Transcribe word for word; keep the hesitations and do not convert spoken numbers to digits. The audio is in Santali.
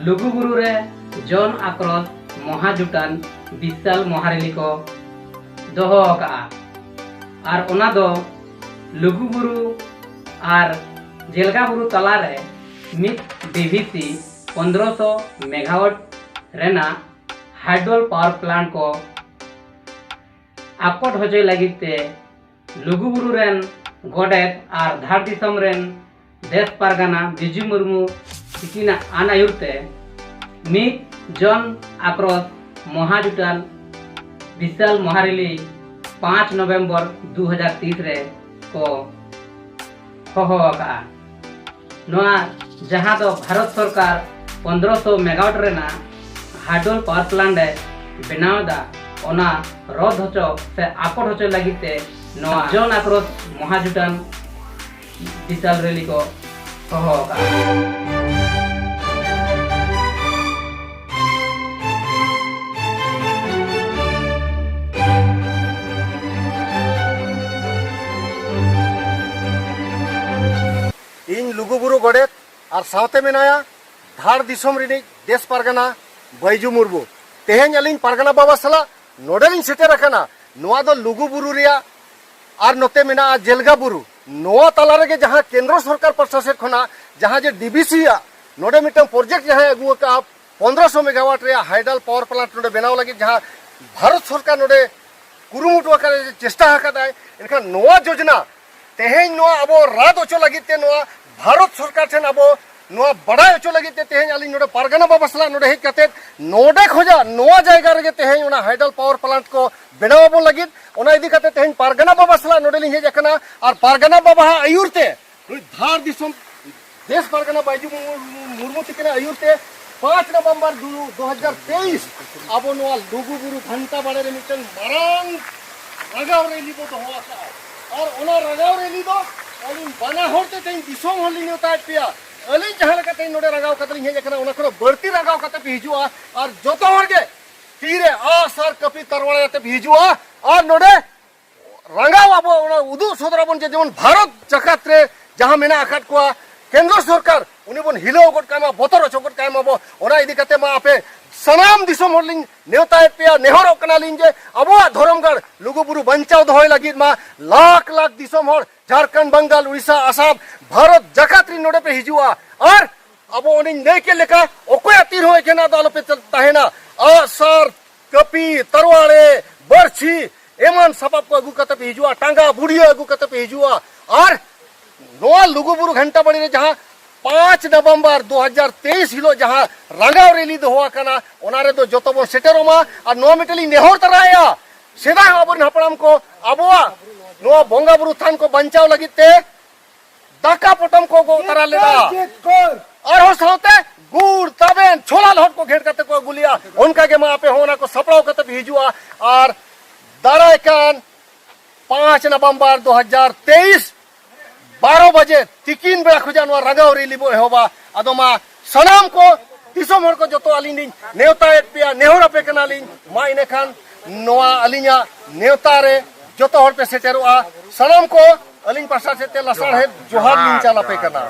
ᱞᱩᱜᱩᱵᱩᱨᱩ ᱨᱮ ᱡᱚᱱ ᱟᱠᱨᱚᱥ ᱢᱚᱦᱟᱡᱩᱴᱟᱱ ᱵᱤᱥᱟᱞ ᱢᱚᱦᱟᱨᱮᱞᱤ ᱠᱚ ᱫᱚᱦᱚ ᱟᱠᱟᱫᱼᱟ᱾ ᱟᱨ ᱚᱱᱟ ᱫᱚ ᱞᱩᱜᱩᱵᱩᱨᱩ ᱟᱨ ᱡᱮᱞᱜᱟ ᱵᱩᱨᱩ ᱛᱟᱞᱟᱨᱮ ᱢᱤᱫ ᱰᱤ ᱵᱷᱤ ᱥᱤ ᱯᱚᱱᱫᱽᱨᱚᱥᱚ ᱢᱮᱜᱟᱣᱟᱴ ᱨᱮᱱᱟᱜ ᱦᱟᱭᱰᱨᱚᱞ ᱯᱟᱣᱟᱨ ᱯᱞᱟᱱᱴ ᱠᱚ ᱟᱠᱚᱴ ᱦᱚᱪᱚᱭ ᱞᱟᱹᱜᱤᱫ ᱛᱮ ᱞᱩᱜᱩᱵᱩᱨᱩ ᱨᱮᱱ ᱜᱚᱰᱮᱛ ᱟᱨ ᱫᱷᱟᱲ ᱫᱤᱥᱚᱢ ᱨᱮᱱ ᱫᱮᱥ ᱯᱟᱨᱜᱟᱱᱟ ᱵᱤᱡᱩ ᱢᱩᱨᱢᱩ ᱛᱤᱠᱤᱱᱟᱜ ᱟᱱ ᱟᱹᱭᱩᱨ ᱛᱮ ᱢᱤᱫ ᱡᱚᱱ ᱟᱠᱨᱚᱥ ᱢᱚᱦᱟᱡᱩᱴᱟᱱ ᱵᱤᱥᱟᱞ ᱢᱚᱦᱟᱨᱮᱞᱤ ᱯᱟᱸᱪ ᱱᱚᱵᱷᱮᱢᱵᱚᱨ ᱫᱩ ᱦᱟᱡᱟᱨ ᱛᱮᱭᱤᱥ ᱨᱮ ᱠᱚ ᱦᱚᱦᱚ ᱟᱠᱟᱫᱼᱟ᱾ ᱱᱚᱣᱟ ᱡᱟᱦᱟᱸ ᱫᱚ ᱵᱷᱟᱨᱚᱛ ᱥᱚᱨᱠᱟᱨ ᱯᱚᱱᱫᱽᱨᱚᱥᱚ ᱢᱮᱜᱟᱣᱟᱴ ᱨᱮᱱᱟᱜ ᱦᱟᱭᱰᱨᱚᱞ ᱯᱟᱣᱟᱨ ᱯᱞᱟᱱᱴ ᱮ ᱵᱮᱱᱟᱣ ᱮᱫᱟ, ᱚᱱᱟ ᱨᱚᱫ ᱦᱚᱪᱚ ᱥᱮ ᱟᱠᱚᱴ ᱦᱚᱪᱚ ᱞᱟᱹᱜᱤᱫ ᱛᱮ ᱱᱚᱣᱟ ᱡᱚᱱ ᱟᱠᱨᱚᱥ ᱢᱚᱦᱟᱡᱩᱴᱟᱱ ᱵᱤᱥᱟᱞ ᱨᱮᱞᱤ ᱠᱚ ᱦᱚᱦᱚ ᱟᱠᱟᱫᱼᱟ᱾ ᱤᱧ ᱞᱩᱜᱩᱵᱩᱨᱩ ᱜᱚᱰᱮᱛ ᱟᱨ ᱥᱟᱶᱛᱮ ᱢᱮᱱᱟᱭᱟ ᱫᱷᱟᱲ ᱫᱤᱥᱚᱢ ᱨᱤᱱᱤᱡ ᱫᱮᱥ ᱯᱟᱨᱜᱟᱱᱟ ᱵᱟᱹᱭᱡᱩ ᱢᱩᱨᱢᱩ᱾ ᱛᱮᱦᱮᱧ ᱟᱹᱞᱤᱧ ᱯᱟᱨᱜᱟᱱᱟ ᱵᱟᱵᱟ ᱥᱟᱞᱟᱜ ᱱᱚᱰᱮ ᱞᱤᱧ ᱥᱮᱴᱮᱨ ᱟᱠᱟᱱᱟ᱾ ᱱᱚᱣᱟ ᱫᱚ ᱞᱩᱜᱩᱵᱩᱨᱩ ᱨᱮᱭᱟᱜ ᱟᱨ ᱱᱚᱛᱮ ᱢᱮᱱᱟᱜᱼᱟ ᱡᱮᱞᱜᱟ ᱵᱩᱨᱩ᱾ ᱱᱚᱣᱟ ᱛᱟᱞᱟ ᱨᱮᱜᱮ ᱡᱟᱦᱟᱸ ᱠᱮᱱᱫᱨᱚ ᱥᱚᱨᱠᱟᱨ ᱯᱟᱦᱴᱟ ᱥᱮᱫ ᱠᱷᱚᱱᱟᱜ ᱡᱟᱦᱟᱸ ᱡᱮ ᱰᱤ ᱵᱷᱤ ᱥᱤ ᱟᱜ ᱱᱚᱰᱮ ᱢᱤᱫᱴᱟᱝ ᱯᱨᱚᱡᱮᱠᱴ ᱡᱟᱦᱟᱸᱭ ᱟᱹᱜᱩ ᱟᱠᱟᱫᱼᱟ, ᱯᱚᱱᱫᱽᱨᱚᱥᱚ ᱢᱮᱜᱟᱣᱟᱴ ᱨᱮᱭᱟᱜ ᱦᱟᱭᱰᱨᱚᱞ ᱯᱟᱣᱟᱨ ᱯᱞᱟᱱᱴ ᱱᱚᱰᱮ ᱵᱮᱱᱟᱣ ᱞᱟᱹᱜᱤᱫ ᱡᱟᱦᱟᱸ ᱵᱷᱟᱨᱚᱛ ᱥᱚᱨᱠᱟᱨ ᱱᱚᱰᱮ ᱠᱩᱨᱩᱢᱩᱴᱩ ᱟᱠᱟᱫ, ᱪᱮᱥᱴᱟ ᱟᱠᱟᱫᱟᱭ, ᱮᱱᱠᱷᱟᱱ ᱱᱚᱣᱟ ᱡᱳᱡᱚᱱᱟ ᱛᱮᱦᱮᱧ ᱱᱚᱣᱟ ᱟᱵᱚ ᱨᱟᱫ ᱦᱚᱪᱚ ᱞᱟᱹᱜᱤᱫ ᱛᱮ, ᱱᱚᱣᱟ ᱵᱷᱟᱨᱚᱛ ᱥᱚᱨᱠᱟᱨ ᱴᱷᱮᱱ ᱟᱵᱚ ᱱᱚᱣᱟ ᱵᱟᱰᱟᱭ ᱦᱚᱪᱚ ᱞᱟᱹᱜᱤᱫ ᱛᱮ ᱛᱮᱦᱮᱧ ᱟᱹᱞᱤᱧ ᱱᱚᱰᱮ ᱯᱟᱨᱜᱟᱱᱟ ᱵᱟᱵᱟ ᱥᱟᱞᱟᱜ ᱱᱚᱰᱮ ᱦᱮᱡ ᱠᱟᱛᱮ ᱱᱚᱰᱮ ᱠᱷᱚᱱᱟᱜ ᱱᱚᱣᱟ ᱡᱟᱭᱜᱟ ᱨᱮᱜᱮ ᱛᱮᱦᱮᱧ ᱚᱱᱟ ᱦᱟᱭᱰᱨᱚᱞ ᱯᱟᱣᱟᱨ ᱯᱞᱟᱱᱴ ᱠᱚ ᱵᱮᱱᱟᱣ ᱟᱵᱚᱱ ᱞᱟᱹᱜᱤᱫ, ᱚᱱᱟ ᱤᱫᱤ ᱠᱟᱛᱮ ᱛᱮᱦᱮᱧ ᱯᱟᱨᱜᱟᱱᱟ ᱵᱟᱵᱟ ᱥᱟᱞᱟᱜ ᱱᱚᱰᱮ ᱞᱤᱧ ᱦᱮᱡ ᱟᱠᱟᱱᱟ᱾ ᱟᱨ ᱯᱟᱨᱜᱟᱱᱟ ᱵᱟᱵᱟᱣᱟᱜ ᱟᱹᱭᱩᱨ ᱛᱮ ᱱᱩᱭ ᱫᱷᱟᱲ ᱫᱤᱥᱚᱢ ᱫᱮᱥ ᱯᱟᱨᱜᱟᱱᱟ ᱵᱟᱹᱭᱡᱩ ᱢᱩᱨᱢᱩ, ᱢᱩᱨᱢᱩ ᱛᱤᱠᱤᱱᱟᱜ ᱟᱹᱭᱩᱨ ᱛᱮ ᱯᱟᱸᱪ ᱱᱚᱵᱷᱮᱢᱵᱚᱨ ᱫᱩ, ᱫᱩ ᱦᱟᱡᱟᱨ ᱛᱮᱭᱤᱥ ᱟᱵᱚ ᱱᱚᱣᱟ ᱞᱩᱜᱩᱵᱩᱨᱩ ᱜᱷᱟᱱᱴᱟ ᱵᱟᱲᱮ ᱨᱮ ᱢᱤᱫᱴᱟᱝ ᱢᱟᱨᱟᱝ ᱨᱟᱜᱟᱣ ᱨᱮᱞᱤ ᱵᱚ ᱫᱚᱦᱚ ᱟᱠᱟᱫᱼᱟ᱾ ᱟᱨ ᱚᱱᱟ ᱨᱟᱜᱟᱣ ᱨᱮᱞᱤ ᱫᱚ ᱟᱹᱞᱤᱧ ᱵᱟᱱᱟ ᱦᱚᱲ ᱛᱮ ᱛᱮᱦᱮᱧ ᱫᱤᱥᱚᱢ ᱦᱚᱲ ᱞᱤᱧ ᱱᱮᱣᱛᱟᱭᱮᱫ ᱯᱮᱭᱟ᱾ ᱟᱹᱞᱤᱧ ᱡᱟᱦᱟᱸ ᱞᱮᱠᱟ ᱛᱮᱦᱮᱧ ᱱᱚᱰᱮ ᱨᱟᱜᱟᱣ ᱠᱟᱛᱮ ᱞᱤᱧ ᱦᱮᱡ ᱟᱠᱟᱱᱟ, ᱚᱱᱟ ᱠᱷᱚᱱ ᱵᱟᱹᱲᱛᱤ ᱨᱟᱜᱟᱣ ᱠᱟᱛᱮ ᱯᱮ ᱦᱤᱡᱩᱜᱼᱟ᱾ ᱟᱨ ᱡᱚᱛᱚ ᱦᱚᱲ ᱜᱮ ᱛᱤᱨᱮ ᱟᱜ ᱥᱟᱨ ᱠᱟᱹᱯᱤ ᱛᱟᱨᱣᱟᱲᱟ ᱟᱛᱮ ᱯᱮ ᱦᱤᱡᱩᱜᱼᱟ᱾ ᱟᱨ ᱱᱚᱰᱮ ᱨᱟᱸᱜᱟᱣ ᱟᱵᱚ ᱚᱱᱟ ᱩᱫᱩᱜ ᱥᱚᱫᱚᱨ ᱟᱵᱚᱱ ᱡᱮ ᱡᱮᱢᱚᱱ ᱵᱷᱟᱨᱚᱛ ᱡᱟᱠᱟᱛ ᱨᱮ ᱡᱟᱦᱟᱸ ᱢᱮᱱᱟᱜ ᱟᱠᱟᱫ ᱠᱚᱣᱟ, ᱠᱮᱱᱫᱨᱚ ᱥᱚᱨᱠᱟᱨ ᱩᱱᱤ ᱵᱚᱱ ᱦᱤᱞᱟᱹᱣ ᱜᱚᱫ ᱠᱟᱭ ᱢᱟ, ᱵᱚᱛᱚᱨ ᱦᱚᱪᱚ ᱜᱚᱫ ᱠᱟᱭ ᱢᱟᱵᱚ᱾ ᱚᱱᱟ ᱤᱫᱤ ᱠᱟᱛᱮ ᱢᱟ ᱟᱯᱮ ᱥᱟᱱᱟᱢ ᱫᱤᱥᱚᱢ ᱦᱚᱲ ᱞᱤᱧ ᱱᱮᱣᱛᱟᱭᱮᱫ ᱯᱮᱭᱟ, ᱱᱮᱦᱚᱨᱚᱜ ᱠᱟᱱᱟᱞᱤᱧ ᱡᱮ ᱟᱵᱚᱣᱟᱜ ᱫᱷᱚᱨᱚᱢ ᱜᱟᱲ ᱞᱩᱜᱩᱵᱩᱨᱩ ᱵᱟᱧᱪᱟᱣ ᱫᱚᱦᱚᱭ ᱞᱟᱹᱜᱤᱫ ᱢᱟ ᱞᱟᱠᱷ ᱞᱟᱠᱷ ᱫᱤᱥᱚᱢ ᱦᱚᱲ, ᱡᱷᱟᱲᱠᱷᱚᱸᱰ, ᱵᱟᱝᱜᱟᱞ, ᱩᱲᱤᱥᱥᱟ, ᱟᱥᱟᱢ, ᱵᱷᱟᱨᱚᱛ ᱡᱟᱠᱟᱛ ᱨᱤᱱ ᱱᱚᱰᱮ ᱯᱮ ᱦᱤᱡᱩᱜᱼᱟ᱾ ᱟᱨ ᱟᱵᱚ ᱚᱱᱮᱧ ᱞᱟᱹᱭ ᱠᱮᱫ ᱞᱮᱠᱟ, ᱚᱠᱚᱭᱟᱜ ᱛᱤ ᱨᱮᱦᱚᱸ ᱮᱠᱷᱮᱱᱟᱜ ᱫᱚ ᱟᱞᱚᱯᱮ ᱛᱟᱦᱮᱱᱟ᱾ ᱟᱜ ᱥᱟᱨ, ᱠᱟᱹᱯᱤ, ᱛᱟᱨᱣᱟᱲᱮ, ᱵᱟᱹᱲᱪᱷᱤ ᱮᱢᱟᱱ ᱥᱟᱯᱟᱵ ᱠᱚ ᱟᱹᱜᱩ ᱠᱟᱛᱮ ᱯᱮ ᱦᱤᱡᱩᱜᱼᱟ, ᱴᱟᱸᱜᱟ ᱵᱩᱰᱤᱭᱟᱹ ᱟᱹᱜᱩ ᱠᱟᱛᱮ ᱯᱮ ᱦᱤᱡᱩᱜᱼᱟ᱾ ᱟᱨ ᱱᱚᱣᱟ ᱞᱩᱜᱩᱵᱩᱨᱩ ᱜᱷᱟᱱᱴᱟ ᱵᱟᱲᱤ ᱨᱮ ᱡᱟᱦᱟᱸ ᱯᱟᱸᱪ ᱱᱚᱵᱷᱮᱢᱵᱚᱨ ᱫᱩ ᱦᱟᱡᱟᱨ ᱛᱮᱭᱤᱥ ᱦᱤᱞᱳᱜ ᱡᱟᱦᱟᱸ ᱨᱟᱸᱜᱟᱣ ᱨᱮᱞᱤ ᱫᱚᱦᱚ ᱟᱠᱟᱱᱟ, ᱚᱱᱟ ᱨᱮᱫᱚ ᱡᱚᱛᱚ ᱵᱚᱱ ᱥᱮᱴᱮᱨᱚᱜ ᱢᱟ᱾ ᱟᱨ ᱱᱚᱣᱟ ᱢᱤᱫᱴᱮᱱ ᱞᱤᱧ ᱱᱮᱦᱚᱨ ᱛᱟᱨᱟᱭᱟ, ᱥᱮᱫᱟᱭ ᱦᱚᱸ ᱟᱵᱚᱨᱮᱱ ᱦᱟᱯᱲᱟᱢ ᱠᱚ ᱟᱵᱚᱣᱟᱜ ᱱᱚᱣᱟ ᱵᱚᱸᱜᱟ ᱵᱩᱨᱩ ᱛᱷᱟᱱ ᱠᱚ ᱵᱟᱧᱪᱟᱣ ᱞᱟᱹᱜᱤᱫ ᱛᱮ ᱫᱟᱠᱟ ᱯᱚᱴᱚᱢ ᱠᱚ ᱜᱚᱜ ᱛᱟᱨᱟ ᱞᱮᱫᱟ᱾ ᱟᱨᱦᱚᱸ ᱥᱟᱶᱛᱮ ᱜᱩᱲ, ᱛᱟᱵᱮᱱ, ᱪᱷᱳᱞᱟ ᱞᱚᱦᱚᱫ ᱠᱚ ᱜᱷᱮᱸᱴ ᱠᱟᱛᱮ ᱠᱚ ᱟᱹᱜᱩ ᱞᱮᱜᱼᱟ᱾ ᱚᱱᱠᱟ ᱜᱮ ᱢᱟ ᱟᱯᱮ ᱦᱚᱸ ᱚᱱᱟ ᱠᱚ ᱥᱟᱯᱲᱟᱣ ᱠᱟᱛᱮ ᱯᱮ ᱦᱤᱡᱩᱜᱼᱟ᱾ ᱟᱨ ᱫᱟᱨᱟᱭ ᱠᱟᱱ ᱯᱟᱸᱪ ᱱᱚᱵᱷᱮᱢᱵᱚᱨ ᱫᱩ ᱦᱟᱡᱟᱨ ᱛᱮᱭᱤᱥ, ᱵᱟᱨᱚ ᱵᱟᱡᱮ ᱛᱤᱠᱤᱱ ᱵᱮᱲᱟ ᱠᱷᱚᱱᱟᱜ ᱱᱚᱣᱟ ᱨᱟᱸᱜᱟᱣ ᱨᱮᱞᱤ ᱵᱚ ᱮᱦᱚᱵᱟ᱾ ᱟᱫᱚ ᱢᱟ ᱥᱟᱱᱟᱢ ᱠᱚ ᱫᱤᱥᱚᱢ ᱦᱚᱲ ᱠᱚ ᱡᱚᱛᱚ ᱟᱹᱞᱤᱧ ᱞᱤᱧ ᱱᱮᱣᱛᱟᱭᱮᱫ ᱯᱮᱭᱟ, ᱱᱮᱦᱚᱨ ᱟᱯᱮ ᱠᱟᱱᱟᱞᱤᱧ᱾ ᱢᱟ ᱤᱱᱟᱹᱠᱷᱟᱱ ᱱᱚᱣᱟ ᱟᱹᱞᱤᱧᱟᱜ ᱱᱮᱣᱛᱟ ᱨᱮ ᱡᱚᱛᱚ ᱦᱚᱲ ᱯᱮ ᱥᱮᱴᱮᱨᱚᱜᱼᱟ᱾ ᱥᱟᱱᱟᱢ ᱠᱚ ᱟᱹᱞᱤᱧ ᱯᱟᱦᱴᱟ ᱥᱮᱫ ᱛᱮ ᱞᱟᱥᱟᱲᱦᱮᱫ ᱡᱚᱦᱟᱨ ᱞᱤᱧ ᱪᱟᱞ ᱟᱯᱮ ᱠᱟᱱᱟ᱾